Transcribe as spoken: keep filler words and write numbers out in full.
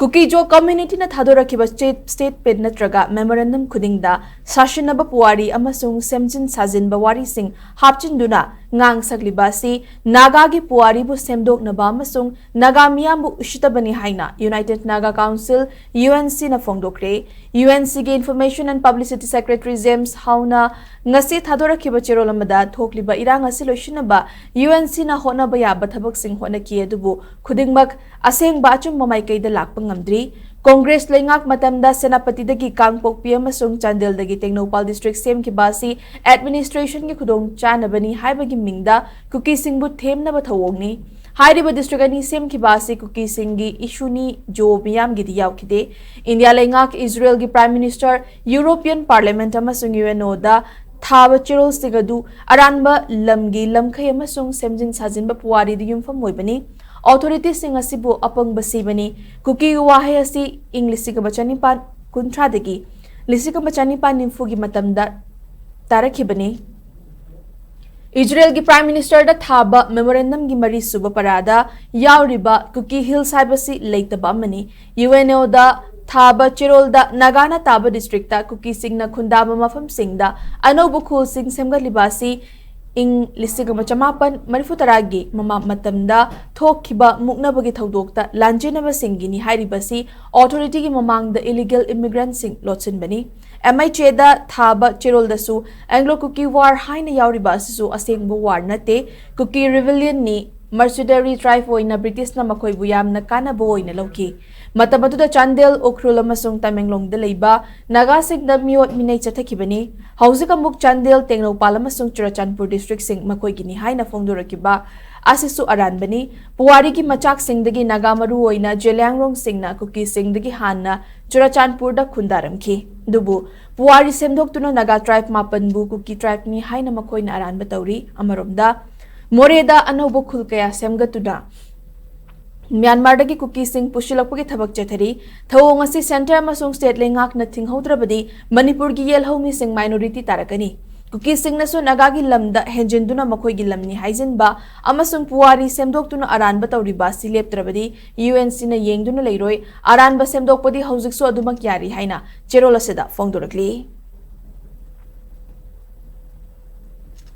ꯀꯨꯀꯤꯖꯣ ꯀꯝꯃ꯭ꯌꯨꯅꯤꯇꯤꯅ ꯊꯥꯗꯣꯔꯛꯈꯤꯕ state statement ꯅꯠꯇ꯭ꯔꯒ memorandum ꯈꯨꯗꯤꯡꯗ ꯁꯥꯁꯤꯟꯅꯕ ꯄꯨꯋꯥꯔꯤ ꯑꯃꯁꯨꯡ ꯁꯦꯝꯖꯤꯟ ꯁꯥꯖꯤꯟꯕ ꯋꯥꯔꯤꯁꯤꯡ ꯍꯥꯞꯆꯤꯟꯗꯨꯅ ꯉꯥꯡ ꯁꯛꯂꯤꯕ ꯑꯁꯤ ꯅꯥꯒꯥꯒꯤ ꯄꯨꯋꯥꯔꯤꯕꯨ ꯁꯦꯝꯗꯣꯛꯅꯕ ꯑꯃꯁꯨꯡ ꯅꯥꯒꯥ ꯃꯤꯌꯥꯝꯕꯨ ꯎꯁꯤꯠꯇꯕꯅꯤ ꯍꯥꯏꯅ United Naga Council, U N C ꯅ ꯐꯣꯡꯗꯣꯛꯈ꯭ꯔꯦ꯫ U N C ꯒꯤ Information and Publicity Secretary James Howe ꯅ ꯉꯁꯤ ꯊꯥꯗꯣꯔꯛꯈꯤꯕ ꯆꯦꯔꯣꯜ ꯑꯃꯗ ꯊꯣꯛꯂꯤꯕ ꯏꯔꯥꯡ ꯑꯁꯤ ꯂꯣꯏꯁꯤꯟꯅꯕ U N C ꯅ ꯍꯣꯠꯅꯕ ꯌꯥꯕ ꯊꯕꯛꯁꯤꯡ ꯍꯣꯠꯅꯈꯤ, ꯑꯗꯨꯕꯨ ꯈꯨꯗꯤꯡꯃꯛ ꯑꯁꯦꯡꯕ ꯑꯆꯨꯝꯕ ꯃꯥꯏꯀꯩꯗ ꯂꯥꯛꯄ ꯉꯝꯗ꯭ꯔꯤ꯫ ꯀꯣꯡꯒ꯭ꯔꯦꯁ ꯂꯩꯉꯥꯛ ꯃꯇꯝꯗ ꯁꯦꯅꯥꯄꯇꯤꯗꯒꯤ ꯀꯥꯡꯄꯣꯛꯄꯤ ꯑꯃꯁꯨꯡ ꯆꯥꯟꯗꯦꯜꯗꯒꯤ ꯇꯦꯡꯅꯧꯄꯥꯜ ꯗꯤꯁꯇ꯭ꯔꯤꯛ ꯁꯦꯝꯈꯤꯕ ꯑꯁꯤ ꯑꯦꯗꯃꯤꯅꯤꯁꯇ꯭ꯔꯦꯁꯟꯒꯤ ꯈꯨꯗꯣꯡꯆꯥꯅꯕꯅꯤ ꯍꯥꯏꯕꯒꯤ ꯃꯤꯡꯗ ꯀꯨꯀꯤꯁꯤꯡꯕꯨ ꯊꯦꯝꯅꯕ ꯊꯧꯑꯣꯡꯅꯤ꯫ ꯍꯥꯏꯔꯤꯕ ꯗꯤꯁꯇ꯭ꯔꯤꯛ ꯑꯅꯤ ꯁꯦꯝꯈꯤꯕ ꯑꯁꯤ ꯀꯨꯀꯤꯁꯤꯡꯒꯤ ꯏꯁꯨꯅꯤ, ꯖꯣ ꯃꯤꯌꯥꯝꯒꯤꯗꯤ ꯌꯥꯎꯈꯤꯗꯦ꯫ ꯏꯟꯗꯤꯌꯥ ꯂꯩꯉꯥꯛ, ꯏꯖꯔꯦꯜꯒꯤ ꯄ꯭ꯔꯥꯏꯝ ꯃꯤꯅꯤꯁꯇꯔ, ꯌꯨꯔꯣꯄꯤꯌꯟ ꯄꯥꯔꯂꯤꯌꯥꯃꯦꯟꯠ ꯑꯃꯁꯨꯡ U N O ꯗ ꯊꯥꯕ ꯆꯦꯔꯣꯜꯁꯤꯡ ꯑꯗꯨ ꯑꯔꯥꯟꯕ ꯂꯝꯒꯤ ꯂꯝꯈꯩ ꯑꯃꯁꯨꯡ ꯁꯦꯝꯖꯤꯟ ꯁꯥꯖꯤꯟꯕ ꯄꯨꯋꯥꯔꯤꯗ ꯌꯨꯝꯐꯝ ꯑꯣꯏꯕꯅꯤ꯫ ꯑꯣꯊꯣꯔꯤꯇꯤꯁꯤꯡ ꯑꯁꯤꯕꯨ ꯑꯄꯪꯕ ꯁꯤꯕꯅꯤ꯫ ꯀꯨꯀꯤ ꯋꯥꯍꯩ ꯑꯁꯤ ꯏꯪ ꯂꯤꯁꯤꯡ ꯑꯃ ꯆꯅꯤꯄꯥꯟ ꯀꯨꯟꯊ꯭ꯔꯥꯗꯒꯤ ꯂꯤꯁꯤꯡ ꯑꯃ ꯆꯅꯤꯄꯥꯟ ꯅꯤꯐꯨꯒꯤ ꯃꯇꯝꯗ ꯇꯥꯔꯛꯈꯤꯕꯅꯤ꯫ ꯏꯖꯔꯦꯜꯒꯤ ꯄ꯭ꯔꯥꯏꯝ ꯃꯤꯅꯤꯁꯇꯔꯗ ꯊꯥꯕ ꯃꯦꯃꯣꯔꯦꯟꯗꯝꯒꯤ ꯃꯔꯤꯁꯨꯕ ꯄꯔꯥꯗ ꯌꯥꯎꯔꯤꯕ ꯀꯨꯀꯤ ꯍꯤꯜꯁ ꯍꯥꯏꯕꯁꯤ ꯂꯩꯇꯕ ꯑꯃꯅꯤ꯫ U N O ꯗ ꯊꯥꯕ ꯆꯦꯔꯣꯜꯗ ꯅꯥꯒꯥꯅ ꯇꯥꯕ ꯗꯤꯁꯇ꯭ꯔꯤꯛꯇ ꯀꯨꯀꯤꯁꯤꯡꯅ ꯈꯨꯟꯗꯥꯕ ꯃꯐꯝꯁꯤꯡꯗ ꯑꯅꯧꯕ ꯈꯨꯜꯁꯤꯡ ꯁꯦꯝꯒꯠꯂꯤꯕ ꯑꯁꯤ ꯏꯪ ꯂꯤꯁꯤꯡ ꯑꯃ ꯆꯃꯥꯄꯟ ꯃꯔꯤꯐꯨ ꯇꯔꯥꯒꯤ ꯃꯃꯥꯡ ꯃꯇꯝꯗ ꯊꯣꯛꯈꯤꯕ ꯃꯨꯛꯅꯕꯒꯤ ꯊꯧꯗꯣꯛꯇ ꯂꯥꯟꯖꯦꯟꯅꯕꯁꯤꯡꯒꯤꯅꯤ ꯍꯥꯏꯔꯤꯕꯁꯤ ꯑꯣꯊꯣꯔꯤꯇꯤꯒꯤ ꯃꯃꯥꯡꯗ ꯏꯂꯤꯒꯦꯜ ꯏꯃꯤꯒ꯭ꯔꯦꯟꯠꯁꯤꯡ ꯂꯣꯠꯁꯤꯟꯕꯅꯤ꯫ M H A ꯗ ꯊꯥꯕ ꯆꯦꯔꯣꯜꯗꯁꯨ ꯑꯦꯡꯒ꯭ꯂꯣ ꯀꯨꯀꯤ ꯋꯥꯔ ꯍꯥꯏꯅ ꯌꯥꯎꯔꯤꯕ ꯑꯁꯤꯁꯨ ꯑꯁꯦꯡꯕ ꯋꯥꯔ ꯅꯠꯇꯦ꯫ ꯀꯨꯀꯤ ꯔꯤꯕꯦꯂꯤꯌꯟꯅꯤ, ꯃꯔꯁꯤꯅꯔꯤ ꯇ꯭ꯔꯥꯏꯕ ꯑꯣꯏꯅ ꯕ꯭ꯔꯤꯇꯤꯁꯅ ꯃꯈꯣꯏꯕꯨ ꯌꯥꯝꯅ ꯀꯥꯟꯅꯕ ꯑꯣꯏꯅ ꯂꯧꯈꯤ꯫ ꯃꯇꯝ ꯑꯗꯨꯗ ꯆꯥꯟꯗꯦꯜ, ꯎꯈ꯭ꯔꯨꯜ ꯑꯃꯁꯨꯡ ꯇꯃꯦꯡꯂꯣꯡꯗ ꯂꯩꯕ ꯅꯥꯒꯥꯁꯤꯡꯗ ꯃꯤꯑꯣꯠ ꯃꯤꯅꯩ ꯆꯠꯊꯈꯤꯕꯅꯤ꯫ ꯍꯧꯖꯤꯛ ꯑꯃꯨꯛ ꯆꯥꯟꯗꯦꯜ, ꯇꯦꯡꯅꯧꯄꯥꯜ ꯑꯃꯁꯨꯡ ꯆꯨꯔꯆꯥꯟꯄꯨꯔ ꯗꯤꯁꯇ꯭ꯔꯤꯛꯁꯤꯡ ꯃꯈꯣꯏꯒꯤꯅꯤ ꯍꯥꯏꯅ ꯐꯣꯡꯗꯣꯔꯛꯈꯤꯕ ꯑꯁꯤꯁꯨ ꯑꯔꯥꯟꯕꯅꯤ꯫ ꯄꯨꯋꯥꯔꯤꯒꯤ ꯃꯆꯥꯛꯁꯤꯡꯗꯒꯤ ꯅꯥꯒꯥ ꯃꯔꯨꯑꯣꯏꯅ ꯖꯦꯂꯤꯌꯥꯡꯔꯣꯡꯁꯤꯡꯅ ꯀꯨꯀꯤꯁꯤꯡꯗꯒꯤ ꯍꯥꯟꯅ ꯆꯨꯔꯆꯥꯟꯄꯨꯔꯗ ꯈꯨꯟꯗꯥꯔꯝꯈꯤ꯫ ꯑꯗꯨꯕꯨ ꯄꯨꯋꯥꯔꯤ ꯁꯦꯝꯗꯣꯛꯇꯨꯅ ꯅꯥꯒꯥ ꯇ꯭ꯔꯥꯏꯕ ꯃꯥꯄꯟꯕꯨ ꯀꯨꯀꯤ ꯇ꯭ꯔꯥꯏꯕꯅꯤ ꯍꯥꯏꯅ ꯃꯈꯣꯏꯅ ꯑꯔꯥꯟꯕ ꯇꯧꯔꯤ꯫ ꯑꯃꯔꯣꯝꯗ, ꯃꯣꯔꯦꯗ ꯑꯅꯧꯕ ꯈꯨꯜ ꯀꯌꯥ ꯁꯦꯝꯒꯠꯇꯨꯅ ꯃ꯭ꯌꯥꯟꯃꯥꯔꯗꯒꯤ ꯀꯨꯀꯤꯁꯤꯡ ꯄꯨꯁꯤꯜꯂꯛꯄꯒꯤ ꯊꯕꯛ ꯆꯠꯊꯔꯤ꯫ ꯊꯧꯑꯣꯡ ꯑꯁꯤ ꯁꯦꯟꯇꯔ ꯑꯃꯁꯨꯡ ꯁ꯭ꯇꯦꯠ ꯂꯩꯉꯥꯛꯅ ꯊꯤꯡꯍꯧꯗ꯭ꯔꯕꯗꯤ ꯃꯅꯤꯄꯨꯔꯒꯤ ꯌꯦꯜꯍꯧꯃꯤꯁꯤꯡ ꯃꯥꯏꯅꯣꯔꯤꯇꯤ ꯇꯥꯔꯛꯀꯅꯤ꯫ ꯀꯨꯀꯤꯁꯤꯡꯅꯁꯨ ꯅꯥꯒꯥꯒꯤ ꯂꯝꯗ ꯍꯦꯟꯖꯤꯟꯗꯨꯅ ꯃꯈꯣꯏꯒꯤ ꯂꯝꯅꯤ ꯍꯥꯏꯖꯤꯟꯕ ꯑꯃꯁꯨꯡ ꯄꯨꯋꯥꯔꯤ ꯁꯦꯝꯗꯣꯛꯇꯨꯅ ꯑꯔꯥꯟꯕ ꯇꯧꯔꯤꯕ ꯑꯁꯤ ꯂꯦꯞꯇ꯭ꯔꯕꯗꯤ ꯌꯨ ꯑꯦꯟ ꯁꯤꯅ ꯌꯦꯡꯗꯨꯅ ꯂꯩꯔꯣꯏ꯫ ꯑꯔꯥꯟꯕ ꯁꯦꯝꯗꯣꯛꯄꯗꯤ ꯍꯧꯖꯤꯛꯁꯨ ꯑꯗꯨꯃꯛ ꯌꯥꯔꯤ ꯍꯥꯏꯅ ꯆꯦꯔꯣꯜ ꯑꯁꯤꯗ ꯐꯣꯡꯗꯣꯔꯛꯂꯤ꯫